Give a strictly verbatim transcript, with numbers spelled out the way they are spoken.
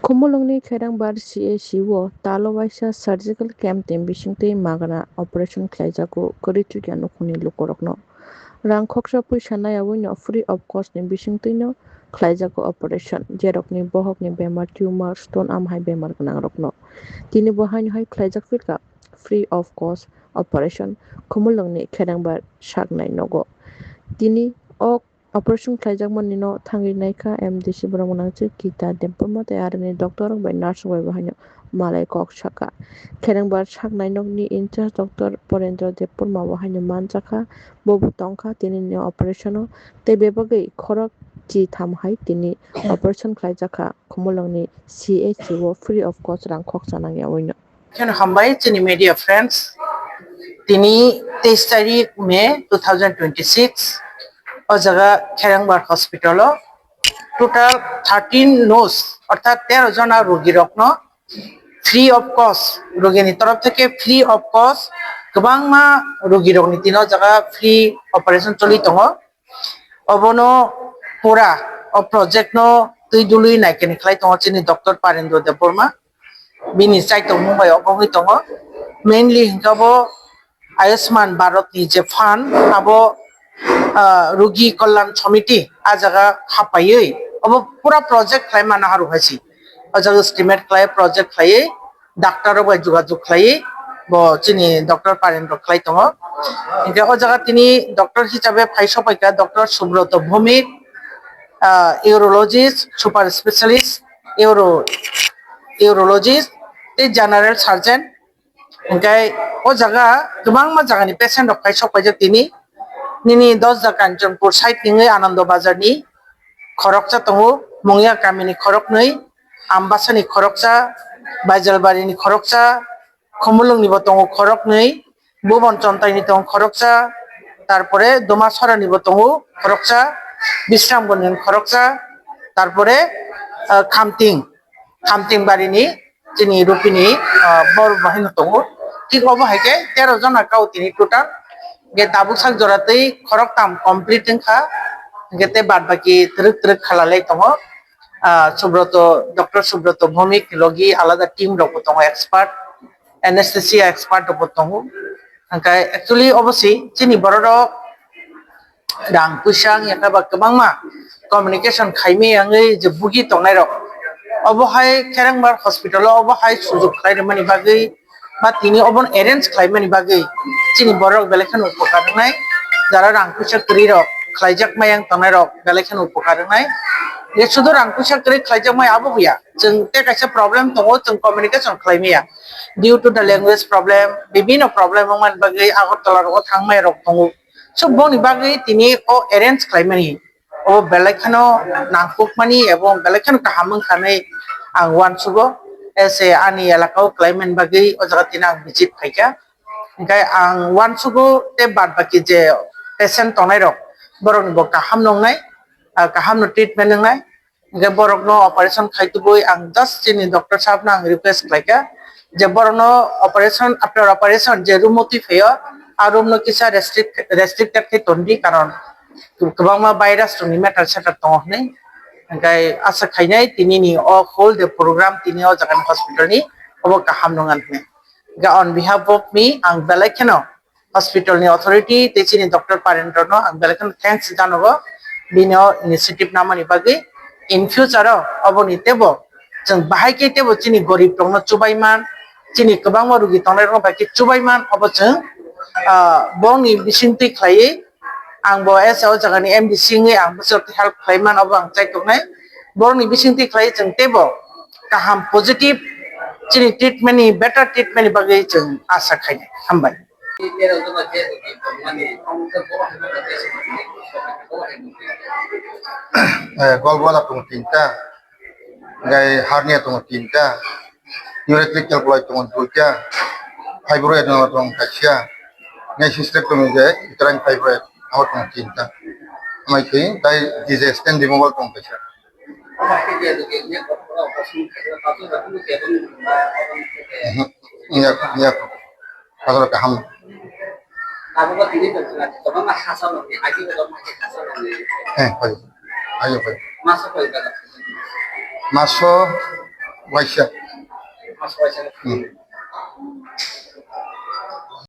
Khumulwngni Kherangbar C H C o talo waisa surgical camp ni bisingtwi magna operation khlaijago kwrwi chukya nukhungni lukurokno. Rang khoksa pwisa nayaui no free of cost ni bisingtwi no khlaijago operation, jerokni bohokni bemar, tumor, stone, amhai bemar gwnangrokno. Tini bo haino hai khlaijak philka free of cost operation Khumulwngni Kherangbar saknai nogo. Tini o operation khlaijakmani no thangwi naikha M D C borok gwnangchi Gita Debbarma tei aroni doctor rok bai nurse rok bai bo haino malai kok saka. Kherengbar saknai nokni in charge doctor Porendra Debbarma bo haino manjakha, bo bo tongkha tinini operation o tei bebagwi khorok chi tham hai tini operation khlaijakha Khumulwngni C H C o free of cost rang khoksa nangyaui no. Kheno hambai chini media friends. Tini teis tarik May two thousand twenty-six, o jaga Kherengbar Hospital o total thirteen nurse, orthat tero jona rogi rokno free of cost, rogini torof theke free of cost kwbangma rogi rokni tini o jaga free operation choli tongo. Obono pura o project no twi dului naikani khlai tongo chini doctor Parendra Debbarma. Bini chaitokmung bai obo wngwi tongo. Mainly hwnkhe bo Ayushman Bharat ni je fund abo, ah, Rogi Kalyan Samiti a jaga hapaiwi obo pura project khlai mano haru hai si. O jaga estimate khlai project khlaiwi doctor rok bai jogajog khlaiwi bo chini doctor Parendra khlai tongo. Hinkhe o jaga tini doctor hisabe phai sopaikha doctor Subroto Bhowmik, ah, urologist, super specialist, uro-, urologist tei general surgeon. Hinkhe o jaga kwbangma jagani patient rok phai sok paijak tini. Nini Dosda Kanchanpur side ni wngwi Anando Bazar ni khoroksa tongo, Mungya kamini khoroknwi, Ambasani khoroksa, Baijalbari ni khoroksa, Khumulwng ni bo tongo khoroknwi, Bhuban Chontai ni tongo khoroksa, tarpore Dumasora ni bo tongo khoroksa, Bisramganj ni khoroksa, tarpore, ah, Khamting, Khamting bari ni chini Rupini, ah, bor bo haino tongo. Thik obo hai khe tero jona kao tini total. Hingke tabuk sak jora tei khoroktham complete wngkha. Hingke tei bad baki twrwk twrwk khalalai tongo. Ah, Subroto, doctor Subroto Bhowmik ni logi alada team rok bo tongo, expert, anesthesia expert rok bo tongo. Hingke actually obo se chini borok rok rang puisa wngya khe ba kwbangma communication khaimaya wngwi je bugi tongnai rok, obo hai Kherengbar hospital o obo hai sujok khlai rwmani bagwi ba tini obono arrange khlaimani bagwi chini borok belai kheno upokar wngnai, jara rang puisa kwrwi rok khlaijak maya wng tongnai rok belai kheno upokar wngnai. Je sudu rang puisa kwrwi khlaijak maya abo buya, chwng tei kaisa problem tongo, chwng communication khlaimaya due to the language problem, bibino problem wngmani bagwi Agartala rogo thangmaya rok tongo. So, boni bagwi tini o arrange khlaimani, o belai kheno nangkukmani ebo belai kheno kaham wngkha hinwi ang uansugo. Ese ani elaka o khlaimani bagwi o jaga tini ang visit phaikha. Hingkhe ang uansugo tei bad baki je patient tongnai rok, borokni bo kaham nongnai, ah, kaham no treatment wngnai. Hingke borokno operation khai tubui ang just chini doctor sahab no ang request khlaikha je borokno operation, after operation je room o twi phaio, a room no kisa restrict, restricted khe tondi, karon kwbangma virus rokni matter satter tongo hinwi. Hingke asa khainai tini ni o whole day program tini o jaga ni hospital ni obo kaham nung ani hinwi. Hingke on behalf of me ang belai kheno hospital ni authority tei chini doctor Parendra no ang belai kheno thanks janogo, bini o initiative namani bagwi. In future o oboni teibo chwng bahai khe teibo chini gorib rokno chubai man, chini kwbangma rugi tongnai rokno bai khe chubai man, obo chwng, ah, bongni bisingtwi khlaiwi ang bo as a o jaga ni M D C wngwi ang bwswk help khlai man, obo ang chai tongnai. Borokni bisingtwi khlaiwi chwng teibo kaham positive chini treatment ni, better treatment ni bagwi chwng asa khainai. Hambai. Eh, gallbladder tongo tinta, gai hernia tongo tinta, urethral calculi tongo duita, fibroid tongo kaisa, gai cystectomy je uterine fibroid abo tongo tinta, amai khe tai digest and removal tongo kaisa. Mhm. Iya, iya. Asal kaham. Tabuk tini tongthok, kwbangma hachal rokni, agi bo tongma hai hachal rokni. Eh, hoi. Ayo, hoi. Maso koi bela? Maso Waisa. Hmm.